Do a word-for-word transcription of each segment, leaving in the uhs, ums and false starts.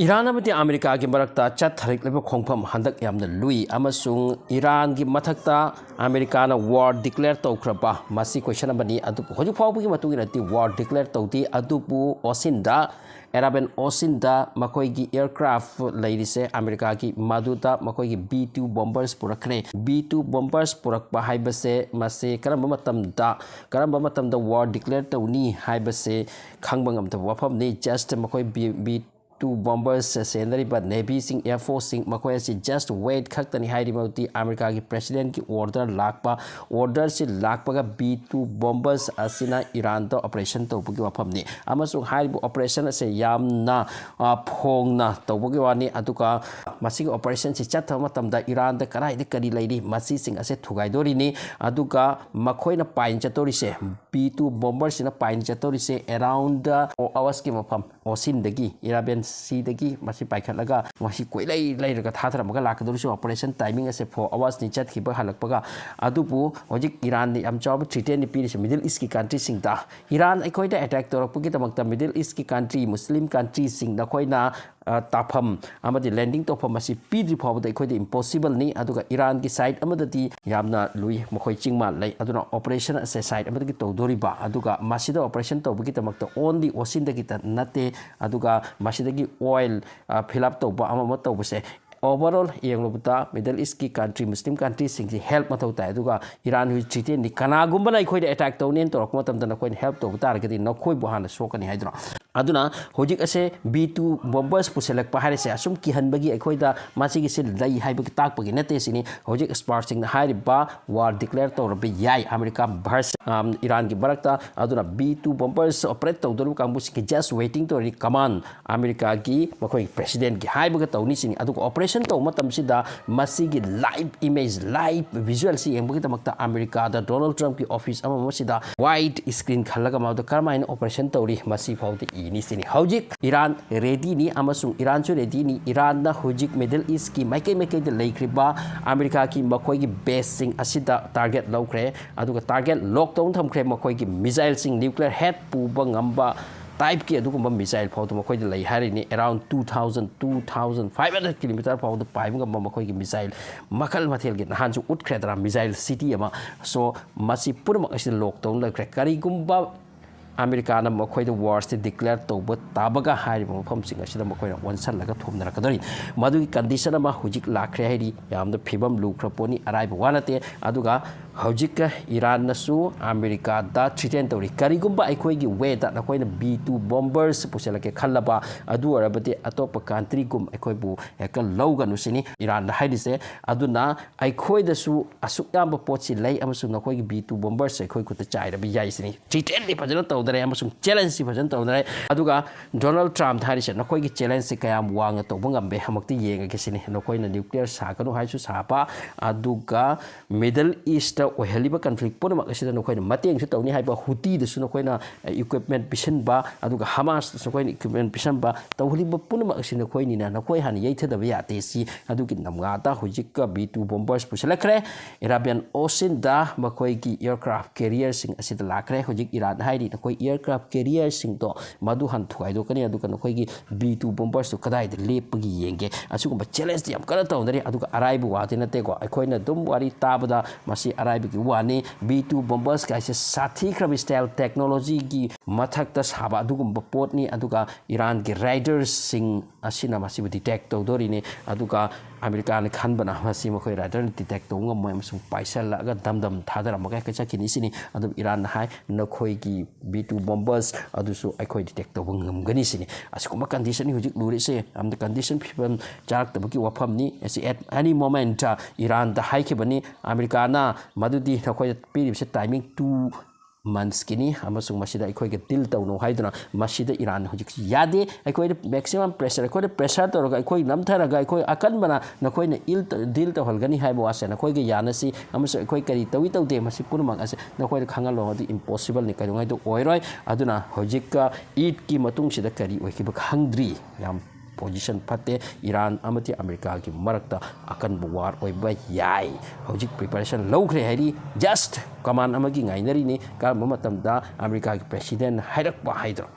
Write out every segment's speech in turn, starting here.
Iran ꯑꯃꯗꯤ ꯑꯃꯦꯔꯤꯀꯥꯒꯤ ꯃꯔꯛꯇ ꯆꯠꯊꯔꯛꯂꯤꯕ ꯈꯣꯡꯐꯝ ꯍꯟꯗꯛ ꯌꯥꯝꯅ ꯂꯨꯏ, ꯑꯃꯁꯨꯡ ꯏꯔꯥꯟꯒꯤ ꯃꯊꯛꯇ ꯑꯃꯦꯔꯤꯀꯥꯅ ꯋꯥꯔ ꯗꯤꯀ꯭ꯂꯦꯌꯔ ꯇꯧꯈ꯭ꯔꯕ, ꯃꯁꯤ ꯀꯣꯏꯁꯟ ꯑꯃꯅꯤ꯫ ꯑꯗꯨꯕꯨ ꯍꯧꯖꯤꯛ ꯐꯥꯎꯕꯒꯤ ꯃꯇꯨꯡ ꯏꯟꯅꯗꯤ ꯋꯥꯔ ꯗꯤꯀ꯭ꯂꯦꯌꯔ ꯇꯧꯗꯦ꯫ ꯑꯗꯨꯕꯨ ꯑꯣꯁꯤꯟꯗ, ꯑꯦꯔꯥꯕꯤꯌꯟ ꯑꯣꯁꯤꯟꯗ ꯃꯈꯣꯏꯒꯤ ꯑꯦꯌꯔꯀ꯭ꯔꯥꯐ ꯂꯩꯔꯤꯁꯦ ꯑꯃꯦꯔꯤꯀꯥꯒꯤ, ꯃꯗꯨꯗ ꯃꯈꯣꯏꯒꯤ ꯕꯤ ꯇꯨ ꯕꯣꯝꯕꯔꯁ ꯄꯨꯔꯛꯈ꯭ꯔꯦ꯫ ꯕꯤ ꯇꯨ ꯕꯣꯝꯕꯔꯁ ꯄꯨꯔꯛꯄ ꯍꯥꯏꯕꯁꯦ, ꯃꯁꯤ ꯀꯔꯝꯕ ꯃꯇꯝꯗ, ꯀꯔꯝꯕ ꯃꯇꯝꯗ ꯋꯥꯔ ꯗꯤꯀ꯭ꯂꯦꯌꯔ ꯇꯧꯅꯤ ꯍꯥꯏꯕꯁꯦ ꯈꯪꯕ ꯉꯝꯗꯕ ꯋꯥꯐꯝꯅꯤ꯫ ꯖꯁ ꯃꯈꯣꯏ ꯕꯤ, ꯕꯤ ꯇꯨ ꯕꯣꯝꯕꯔꯁ ꯁꯦꯟꯅꯔꯤꯕ ꯅꯦꯚꯤꯁꯤꯡ, ꯑꯦꯌꯔ ꯐꯣꯔꯁꯁꯤꯡ, ꯃꯈꯣꯏ ꯑꯁꯤ ꯖꯁ ꯋꯦꯠ ꯈꯛꯇꯅꯤ ꯍꯥꯏꯔꯤꯕꯗꯤ ꯑꯃꯦꯔꯤꯀꯥꯒꯤ ꯄ꯭ꯔꯦꯁꯤꯗꯦꯟꯠꯀꯤ ꯑꯣꯔꯗꯔ ꯂꯥꯛꯄ, ꯑꯣꯔꯗꯔꯁꯤ ꯂꯥꯛꯄꯒ ꯕꯤ ꯇꯨ ꯕꯣꯝꯕꯔꯁ ꯑꯁꯤꯅ ꯏꯔꯥꯟꯗ ꯑꯣꯄꯔꯦꯁꯟ ꯇꯧꯕꯒꯤ ꯋꯥꯐꯝꯅꯤ꯫ ꯑꯃꯁꯨꯡ ꯍꯥꯏꯔꯤꯕ ꯑꯣꯄꯔꯦꯁꯟ ꯑꯁꯦ ꯌꯥꯝꯅ, ꯑ, ꯐꯣꯡꯅ ꯇꯧꯕꯒꯤ ꯋꯥꯅꯤ꯫ ꯑꯗꯨꯒ ꯃꯁꯤꯒꯤ ꯑꯣꯄꯔꯦꯁꯟꯁꯤ ꯆꯠꯊꯕ ꯃꯇꯝꯗ ꯏꯔꯥꯟꯗ ꯀꯗꯥꯏꯗ ꯀꯔꯤ ꯂꯩꯔꯤ, ꯃꯁꯤꯁꯤꯡ ꯑꯁꯦ ꯊꯨꯒꯥꯏꯗꯣꯔꯤꯅꯤ꯫ ꯑꯗꯨꯒ ꯃꯈꯣꯏꯅ ꯄꯥꯏꯟ ꯆꯠꯇꯧꯔꯤꯁꯦ, ꯕꯤ ꯇꯨ ꯕꯣꯝꯕꯔꯁꯤꯅ ꯄꯥꯏꯟ ꯆꯠꯇꯧꯔꯤꯁꯦ ꯑꯦꯔꯥꯎꯟꯗ ꯑꯋꯥꯁꯀꯤ ꯃꯐꯝ, ꯑꯣꯁꯤꯟꯗꯒꯤ, ꯑꯦꯔꯥꯕꯤꯌꯟ ꯁꯤꯗꯒꯤ ꯃꯁꯤ ꯄꯥꯏꯈꯠꯂꯒ ꯃꯁꯤ ꯀꯣꯏꯂꯩ ꯂꯩꯔꯒ ꯊꯥꯊꯔꯝꯃꯒ ꯂꯥꯛꯀꯗꯧꯔꯤꯁꯤ꯫ ꯑꯣꯄꯔꯦꯁꯟ ꯇꯥꯏꯃꯤꯡ ꯑꯁꯦ ꯐꯣꯔ ꯑꯋꯥꯔꯁꯅꯤ ꯆꯠꯈꯤꯕ ꯍꯜꯂꯛꯄꯒ꯫ ꯑꯗꯨꯕꯨ ꯍꯧꯖꯤꯛ ꯏꯔꯥꯟꯅ ꯌꯥꯝ ꯆꯥꯎꯕ ꯊ꯭ꯔꯤꯇꯦꯟꯗꯤ ꯄꯤꯔꯤꯁꯦ ꯃꯤꯗꯜ ꯏꯁꯀꯤ ꯀꯟꯇ꯭ꯔꯤꯁꯤꯡꯗ꯫ ꯏꯔꯥꯟ ꯑꯩꯈꯣꯏꯗ ꯑꯦꯇꯦꯛ ꯇꯧꯔꯛꯄꯒꯤꯗꯃꯛꯇ ꯃꯤꯗꯜ ꯏꯁꯀꯤ ꯀꯟꯇ꯭ꯔꯤ, ꯃꯨꯁꯂꯤꯝ ꯀꯟꯇ꯭ꯔꯤꯁꯤꯡ ꯅꯈꯣꯏꯅ, ꯑ, ꯇꯥꯐꯝ ꯑꯃꯗꯤ ꯂꯦꯟꯗꯤꯡ ꯇꯧꯐꯝ ꯑꯁꯤ ꯄꯤꯗ꯭ꯔꯤ ꯐꯥꯎꯕꯗ ꯑꯩꯈꯣꯏꯗ ꯏꯝꯄꯣꯁꯤꯕꯜꯅꯤ꯫ ꯑꯗꯨꯒ ꯏꯔꯥꯟꯒꯤ ꯁꯥꯏꯠ ꯑꯃꯗꯗꯤ ꯌꯥꯝꯅ ꯂꯨꯏ, ꯃꯈꯣꯏ ꯆꯤꯡ ꯃꯥꯟ ꯂꯩ꯫ ꯑꯗꯨꯅ ꯑꯣꯄꯔꯦꯁꯟ ꯑꯁꯦ ꯁꯥꯏꯠ ꯑꯃꯗꯒꯤ ꯇꯧꯗꯣꯔꯤꯕ, ꯑꯗꯨꯒ ꯃꯁꯤꯗ ꯑꯣꯄꯔꯦꯁꯟ ꯇꯧꯕꯒꯤꯗꯃꯛꯇ ꯑꯣꯟꯂꯤ ꯑꯣꯁꯤꯟꯗꯒꯤꯇ ꯅꯠꯇꯦ, ꯑꯗꯨꯒ ꯃꯁꯤꯗꯒꯤ ꯑꯣꯏꯜ, ꯑ, ꯐꯤꯜ ꯑꯞ ꯇꯧꯕ, ꯑꯃ ꯑꯃ ꯇꯧꯕꯁꯦ, ꯑꯣꯚꯔꯑꯣꯜ ꯌꯦꯡꯂꯨꯕꯗ ꯃꯤꯗꯜ ꯏꯁꯀꯤ ꯀꯟꯇ꯭ꯔꯤ, ꯃꯨꯁꯂꯤꯝ ꯀꯟꯇ꯭ꯔꯤꯁꯤꯡꯁꯤ ꯍꯦꯜꯞ ꯃꯊꯧ ꯇꯥꯏ꯫ ꯑꯗꯨꯒ ꯏꯔꯥꯟ ꯍꯧꯖꯤꯛ ꯊ꯭ꯔꯤꯇꯦꯟꯅꯤ, ꯀꯅꯥꯒꯨꯝꯕꯅ ꯑꯩꯈꯣꯏꯗ ꯑꯦꯇꯦꯛ ꯇꯧꯅꯦꯅ ꯇꯧꯔꯛꯄ ꯃꯇꯝꯗ ꯅꯈꯣꯏꯅ ꯍꯦꯜꯞ ꯇꯧꯕ ꯇꯥꯔꯒꯗꯤ ꯅꯈꯣꯏꯕꯨ ꯍꯥꯟꯅ ꯁꯣꯛꯀꯅꯤ ꯍꯥꯏꯗꯨꯅ꯫ ꯑꯗꯨꯅ ꯍꯧꯖꯤꯛ ꯑꯁꯦ ꯕꯤ ꯇꯨ ꯕꯣꯝꯕꯔꯁ ꯄꯨꯁꯤꯜꯂꯛꯄ ꯍꯥꯏꯔꯤꯁꯦ ꯑꯁꯨꯝ ꯀꯤꯍꯟꯕꯒꯤ, ꯑꯩꯈꯣꯏꯗ ꯃꯁꯤꯒꯤꯁꯤ ꯂꯩ ꯍꯥꯏꯕꯒꯤ ꯇꯥꯛꯄꯒꯤ ꯅꯠꯇꯦ ꯁꯤꯅꯤ꯫ ꯍꯧꯖꯤꯛ ꯑꯦꯛꯁꯄꯥꯔꯠꯁꯤꯡꯅ ꯍꯥꯏꯔꯤꯕ ꯋꯥꯔ ꯗꯤꯀ꯭ꯂꯦꯌꯔ ꯇꯧꯔꯕ ꯌꯥꯏ ꯑꯃꯦꯔꯤꯀꯥ ꯚꯔꯁ, ꯑꯝ, ꯏꯔꯥꯟꯒꯤ ꯃꯔꯛꯇ꯫ ꯑꯗꯨꯅ ꯕꯤ ꯇꯨ ꯕꯣꯝꯕꯔꯁ ꯑꯣꯄꯔꯦꯠ ꯇꯧꯗꯧꯔꯤꯕ ꯀꯥꯡꯕꯨꯁꯤꯡꯒꯤ ꯖꯁ ꯋꯦꯇꯤꯡ ꯇꯧꯔꯤ ꯀꯃꯥꯟ ꯑꯃꯦꯔꯤꯀꯥꯒꯤ ꯃꯈꯣꯏꯒꯤ ꯄ꯭ꯔꯦꯁꯤꯗꯦꯟꯠꯀꯤ ꯍꯥꯏꯕꯒ ꯇꯧꯅꯤ ꯁꯤꯅꯤ꯫ ꯑꯗꯨꯒ ꯑꯣꯄꯔꯦꯁꯟ ꯇꯧꯕ ꯃꯇꯝꯁꯤꯗ ꯃꯁꯤꯒꯤ ꯂꯥꯏꯚ ꯏꯃꯦꯖ, ꯂꯥꯏꯚ ꯚꯤꯖꯨꯋꯦꯜꯁꯤ ꯌꯦꯡꯕꯒꯤꯗꯃꯛꯇ ꯑꯃꯦꯔꯤꯀꯥꯗ ꯗꯣꯅꯥꯜꯗ ꯇ꯭ꯔꯝꯞꯀꯤ ꯑꯣꯐꯤꯁ ꯑꯃ ꯑꯃꯁꯤꯗ ꯋꯥꯏꯠ ꯏꯁꯀ꯭ꯔꯤꯟ ꯈꯜꯂꯒ ꯃꯗꯨ ꯀꯔꯝꯍꯥꯏꯅ ꯑꯣꯄꯔꯦꯁꯟ ꯇꯧꯔꯤ ꯃꯁꯤ ꯐꯥꯎꯗ ꯏꯅꯤ ꯁꯤꯅꯤ꯫ ꯍꯧꯖꯤꯛ ꯏꯔꯥꯟ ꯔꯦꯗꯤꯅꯤ ꯑꯃꯁꯨꯡ ꯏꯔꯥꯟꯁꯨ ꯔꯦꯗꯤꯅꯤ꯫ ꯏꯔꯥꯟꯅ ꯍꯧꯖꯤꯛ ꯃꯤꯗꯜ ꯏꯁꯀꯤ ꯃꯥꯏꯀꯩ ꯃꯥꯏꯀꯩꯗ ꯂꯩꯈ꯭ꯔꯤꯕ ꯑꯃꯦꯔꯤꯀꯥꯒꯤ ꯃꯈꯣꯏꯒꯤ ꯕꯦꯁꯁꯤꯡ ꯑꯁꯤꯗ ꯇꯥꯔꯒꯦꯠ ꯂꯧꯈ꯭ꯔꯦ꯫ ꯑꯗꯨꯒ ꯇꯥꯔꯒꯦꯠ ꯂꯣꯛ ꯇꯧꯗꯨꯅ ꯊꯝꯈ꯭ꯔꯦ꯫ ꯃꯈꯣꯏꯒꯤ ꯃꯤꯖꯥꯏꯜꯁꯤꯡ, ꯅ꯭ꯌꯨꯀ꯭ꯂꯤꯌꯔ ꯍꯦꯗ ꯄꯨꯕ ꯉꯝꯕ type ꯀꯤ ꯑꯗꯨꯒꯨꯝꯕ missile ꯐꯥꯎꯗ ꯃꯈꯣꯏꯗ ꯂꯩ ꯍꯥꯏꯔꯤꯅꯤ꯫ Around two thousand, two thousand five hundred kilometer ꯐꯥꯎꯗ ꯄꯥꯏꯕ ꯉꯝꯕ ꯃꯈꯣꯏꯒꯤ missile ꯃꯈꯜ ꯃꯊꯦꯜꯒꯤ, ꯅꯍꯥꯟꯁꯨ ꯎꯠꯈ꯭ꯔꯦꯗꯅ, missile city ꯑꯃ꯫ So ꯃꯁꯤ ꯄꯨꯝꯅꯃꯛ ꯑꯁꯤꯗ lock ꯇꯧꯅ ꯂꯩꯈ꯭ꯔꯦ꯫ ꯀꯔꯤꯒꯨꯝꯕ ꯑꯃꯦꯔꯤꯀꯥꯅ ꯃꯈꯣꯏꯗ war ꯁꯤ declare ꯇꯧꯕ ꯇꯥꯕꯒ ꯍꯥꯏꯔꯤꯕ ꯃꯐꯝꯁꯤꯡ ꯑꯁꯤꯗ ꯃꯈꯣꯏꯅ ꯑꯣꯟꯁꯤꯜꯂꯒ ꯊꯣꯝꯅꯔꯛꯀꯗꯧꯔꯤ꯫ ꯃꯗꯨꯒꯤ condition ꯑꯃ ꯍꯧꯖꯤꯛ ꯂꯥꯛꯈ꯭ꯔꯦ ꯍꯥꯏꯔꯤ꯫ ꯌꯥꯝꯅ ꯐꯤꯕꯝ ꯂꯨꯈ꯭ꯔ ꯄꯣꯠꯅꯤ, ꯑꯔꯥꯏꯕ ꯋꯥ ꯅꯠꯇꯦ꯫ ꯑꯗꯨꯒ ꯍꯧꯖꯤꯛꯀ ꯏꯔꯥꯟꯅꯁꯨ ꯑꯃꯦꯔꯤꯀꯥꯗ threaten ꯇꯧꯔꯤ꯫ ꯀꯔꯤꯒꯨꯝꯕ ꯑꯩꯈꯣꯏꯒꯤ way ꯗ ꯅꯈꯣꯏꯅ B two bombers ꯄꯨꯁꯤꯜꯂꯛꯀꯦ ꯈꯜꯂꯕ, ꯑꯗꯨ ꯑꯣꯏꯔꯕꯗꯤ ꯑꯇꯣꯞꯄ country ꯒꯨꯝ ꯑꯩꯈꯣꯏꯕꯨ ꯍꯦꯛꯇ ꯂꯧꯒꯅꯨ ꯁꯤꯅꯤ ꯏꯔꯥꯟꯗ ꯍꯥꯏꯔꯤꯁꯦ꯫ ꯑꯗꯨꯅ ꯑꯩꯈꯣꯏꯗꯁꯨ ꯑꯁꯨꯛ ꯌꯥꯝꯕ ꯄꯣꯠꯁꯤ ꯂꯩ ꯑꯃꯁꯨꯡ ꯅꯈꯣꯏꯒꯤ B two bombers ꯑꯩꯈꯣꯏ ꯈꯨꯠꯇ ꯆꯥꯏꯔꯕ ꯌꯥꯏ ꯁꯤꯅꯤ꯫ Threaten ꯗꯤ ꯐꯖꯅ ꯇꯧꯗꯔꯦ ꯑꯃꯁꯨꯡ challenge ꯁꯤ ꯐꯖꯅ ꯇꯧꯗꯔꯦ꯫ ꯑꯗꯨꯒ Donald Trump ꯗ ꯍꯥꯏꯔꯤꯁꯦ, ꯅꯈꯣꯏꯒꯤ challenge ꯁꯤ ꯀꯌꯥꯝ ꯋꯥꯡꯅ ꯇꯧꯕ ꯉꯝꯕꯦ ꯑꯃꯨꯛꯇ ꯌꯦꯡꯉꯒꯦ ꯁꯤꯅꯤ꯫ ꯅꯈꯣꯏꯅ nuclear ꯁꯥꯒꯅꯨ ꯍꯥꯏꯁꯨ ꯁꯥꯕ, ꯑꯗꯨꯒ Middle East ꯇ ꯑꯣꯏꯍꯜꯂꯤꯕ conflict ꯄꯨꯝꯅꯃꯛ ꯑꯁꯤꯗ ꯅꯈꯣꯏꯅ ꯃꯇꯦꯡꯁꯨ ꯇꯧꯅꯤ ꯍꯥꯏꯕ, ꯍꯨꯇꯤꯗꯁꯨ ꯅꯈꯣꯏꯅ equipment ꯄꯤꯁꯤꯟꯕ, ꯑꯗꯨꯒ ꯍꯃꯥꯁꯇꯁꯨ ꯅꯈꯣꯏꯅ equipment ꯄꯤꯁꯤꯟꯕ, ꯇꯧꯍꯜꯂꯤꯕ ꯄꯨꯝꯅꯃꯛ ꯑꯁꯤ ꯅꯈꯣꯏꯅꯤꯅ, ꯅꯈꯣꯏ ꯍꯥꯟꯅ ꯌꯩꯊꯗꯕ ꯌꯥꯗꯦ ꯁꯤ꯫ ꯑꯗꯨꯒꯤ ꯅꯝꯒꯥꯗ ꯍꯧꯖꯤꯛꯀ B two bombers ꯄꯨꯁꯤꯜꯂꯛꯈ꯭ꯔꯦ꯫ Arabian Ocean ꯗ ꯃꯈꯣꯏꯒꯤ aircraft carrier ꯁꯤꯡ ꯑꯁꯤꯗ ꯂꯥꯛꯈ꯭ꯔꯦ꯫ ꯍꯧꯖꯤꯛ ꯏꯔꯥꯟ ꯍꯥꯏꯔꯤ, ꯅꯈꯣꯏ aircraft carrier ꯁꯤꯡꯗꯣ ꯃꯗꯨ ꯍꯥꯟꯅ ꯊꯨꯒꯥꯏꯗꯣꯛꯀꯅꯤ, ꯑꯗꯨꯒ ꯅꯈꯣꯏꯒꯤ B two bombers ꯇꯨ ꯀꯗꯥꯏꯗ ꯂꯦꯞꯄꯒꯤ ꯌꯦꯡꯒꯦ꯫ ꯑꯁꯤꯒꯨꯝꯕ challenge ꯇꯤ ꯌꯥꯝ ꯀꯟꯅ ꯇꯧꯅꯔꯤ꯫ ꯑꯗꯨꯒ ꯑꯔꯥꯏꯕ ꯋꯥꯗꯤ ꯅꯠꯇꯦꯀꯣ, ꯑꯩꯈꯣꯏꯅ ꯑꯗꯨꯝ ꯋꯥꯔꯤ ꯇꯥꯕꯗ ꯃꯁꯤ ꯑꯔꯥꯏꯕꯒꯤ ꯋꯥꯅꯤ꯫ B two bombers ꯀꯥꯏꯁꯦ ꯁꯥꯊꯤꯈ꯭ꯔꯕ style technology ꯒꯤ ꯃꯊꯛꯇ ꯁꯥꯕ ꯑꯗꯨꯒꯨꯝꯕ ꯄꯣꯠꯅꯤ꯫ ꯑꯗꯨꯒ ꯏꯔꯥꯟꯒꯤ radar ꯁꯤꯡ ꯑꯁꯤꯅ ꯃꯁꯤꯕꯨ detect ꯇꯧꯗꯣꯔꯤꯅꯤ꯫ ꯑꯗꯨꯒ ꯑꯃꯦꯔꯤꯀꯥꯅ ꯈꯟꯕꯅ ꯃꯁꯤ ꯃꯈꯣꯏ radar ꯅ detect ꯇꯧꯕ ꯉꯝꯃꯣꯏ ꯑꯃꯁꯨꯡ ꯄꯥꯏꯁꯤꯜꯂꯛꯑꯒ ꯗꯝ ꯗꯝ ꯊꯥꯗꯔꯝꯃꯒ ꯍꯦꯛꯇ ꯆꯠꯈꯤꯅꯤ ꯁꯤꯅꯤ꯫ ꯑꯗꯨ ꯏꯔꯥꯟꯅ ꯍꯥꯏ, "ꯅꯈꯣꯏꯒꯤ B two bombers ꯑꯗꯨꯁꯨ ꯑꯩꯈꯣꯏ detect ꯇꯧꯕ ꯉꯝꯒꯅꯤ" ꯁꯤꯅꯤ꯫ ꯑꯁꯤꯒꯨꯝꯕ condition ꯅꯤ ꯍꯧꯖꯤꯛ ꯂꯨꯔꯤꯁꯦ꯫ ꯌꯥꯝꯅ condition ꯐꯤꯕꯝ ꯆꯥꯔꯛꯇꯕꯒꯤ ꯋꯥꯐꯝꯅꯤ꯫ ꯑꯁꯤ at any moment, ꯑ, ꯏꯔꯥꯟꯗ ꯍꯥꯏꯈꯤꯕꯅꯤ ꯑꯃꯦꯔꯤꯀꯥꯅ, ꯃꯗꯨꯗꯤ ꯅꯈꯣꯏꯗ ꯄꯤꯔꯤꯕꯁꯦ timing two months ꯀꯤꯅꯤ ꯑꯃꯁꯨꯡ ꯃꯁꯤꯗ ꯑꯩꯈꯣꯏꯒ deal ꯇꯧꯅꯧ ꯍꯥꯏꯗꯨꯅ ꯃꯁꯤꯗ ꯏꯔꯥꯟꯅ ꯍꯧꯖꯤꯛꯁꯤ ꯌꯥꯗꯦ꯫ ꯑꯩꯈꯣꯏꯗ maximum pressure, ꯑꯩꯈꯣꯏꯗ pressure ꯇꯧꯔꯒ, ꯑꯩꯈꯣꯏ ꯅꯝꯊꯔꯒ, ꯑꯩꯈꯣꯏ ꯑꯀꯟꯕꯅ ꯅꯈꯣꯏꯅ ill deal ꯇꯧꯍꯜꯒꯅꯤ ꯍꯥꯏꯕ ꯋꯥꯁꯦ ꯅꯈꯣꯏꯒ ꯌꯥꯅꯁꯤ ꯑꯃꯁꯨꯡ ꯑꯩꯈꯣꯏ ꯀꯔꯤ ꯇꯧꯏ ꯇꯧꯗꯦ ꯃꯁꯤ ꯄꯨꯝꯅꯃꯛ ꯑꯁꯦ ꯅꯈꯣꯏꯗ ꯈꯪꯍꯜꯂꯣ꯫ ꯑꯗꯨ impossible ꯅꯤ, ꯀꯩꯗꯧꯉꯩꯗ ꯑꯣꯏꯔꯣꯏ꯫ ꯑꯗꯨꯅ ꯍꯧꯖꯤꯛꯀ Eid ꯀꯤ ꯃꯇꯨꯡꯁꯤꯗ ꯀꯔꯤ ꯑꯣꯏꯈꯤꯕ ꯈꯪꯗ꯭ꯔꯤ꯫ ꯌꯥꯝ position ꯐꯠꯇꯦ꯫ ꯏꯔꯥꯟ ꯑꯃꯗꯤ ꯑꯃꯦꯔꯤꯀꯥꯒꯤ ꯃꯔꯛꯇ ꯑꯀꯟꯕ war ꯑꯣꯏꯕ ꯌꯥꯏ꯫ ꯍꯧꯖꯤꯛ preparation ꯂꯧꯈ꯭ꯔꯦ ꯍꯥꯏꯔꯤ, just command ꯑꯃꯒꯤ ꯉꯥꯏꯅꯔꯤꯅꯤ꯫ ꯀꯔꯝꯕ ꯃꯇꯝꯗ ꯑꯃꯦꯔꯤꯀꯥꯒꯤ president ꯍꯥꯏꯔꯛꯄ ꯍꯥꯏꯗꯣ꯫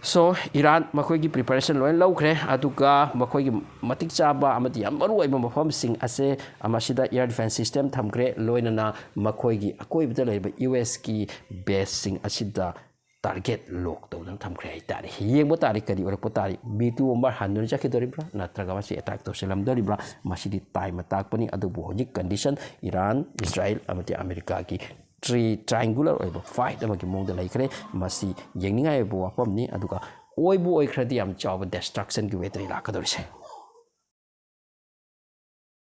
So, ꯏꯔꯥꯟ ꯃꯈꯣꯏꯒꯤ preparation ꯂꯣꯏꯅ ꯂꯧꯈ꯭ꯔꯦ, ꯑꯗꯨꯒ ꯃꯈꯣꯏꯒꯤ ꯃꯇꯤꯛ ꯆꯥꯕ ꯑꯃꯗꯤ ꯌꯥꯝ ꯃꯔꯨ ꯑꯣꯏꯕ ꯃꯐꯝꯁꯤꯡ ꯑꯁꯦ ꯃꯁꯤꯗ air defense system ꯊꯝꯈ꯭ꯔꯦ, ꯂꯣꯏꯅꯅ ꯃꯈꯣꯏꯒꯤ ꯑꯀꯣꯏꯕꯗ ꯂꯩꯔꯤꯕ ꯌꯨ ꯑꯦꯁꯀꯤ baseꯁꯤꯡ ꯑꯁꯤꯗ target lock ꯇꯧꯗꯨꯅ ꯊꯝꯈ꯭ꯔꯦ ꯍꯥꯏꯇꯥꯔꯦ꯫ ꯌꯦꯡꯕ ꯇꯥꯔꯦ ꯀꯔꯤ ꯑꯣꯏꯔꯛꯄ ꯇꯥꯔꯦ, B two bomber ꯍꯟꯗꯨꯅ ꯆꯠꯈꯤꯗꯣꯔꯤꯕ꯭ꯔꯥ, ꯅꯠꯇ꯭ꯔꯒ ꯃꯁꯤ attack ꯇꯧꯁꯤꯜꯂꯝꯗꯣꯔꯤꯕ꯭ꯔꯥ, ꯃꯁꯤꯗꯤ time ꯇꯥꯛꯄꯅꯤ꯫ ꯑꯗꯨꯕꯨ ꯍꯧꯖꯤꯛ condition ꯏꯔꯥꯟ, ꯏꯖꯔꯥꯏꯜ ꯑꯃꯗꯤ ꯑꯃꯦꯔꯤꯀꯥꯒꯤ tri-, triangular ꯑꯣꯏꯕ fight ꯑꯃꯒꯤ ꯃꯑꯣꯡꯗ ꯂꯩꯈ꯭ꯔꯦ꯫ ꯃꯁꯤ ꯌꯦꯡꯅꯤꯡꯉꯥꯏ ꯑꯣꯏꯕ ꯋꯥꯐꯝꯅꯤ, ꯑꯗꯨꯒ ꯑꯣꯏꯕꯨ ꯑꯣꯏꯈ꯭ꯔꯗꯤ ꯌꯥꯝ ꯆꯥꯎꯕ destructionꯒꯤ wayꯗꯅꯤ ꯂꯥꯛꯀꯗꯧꯔꯤꯁꯦ꯫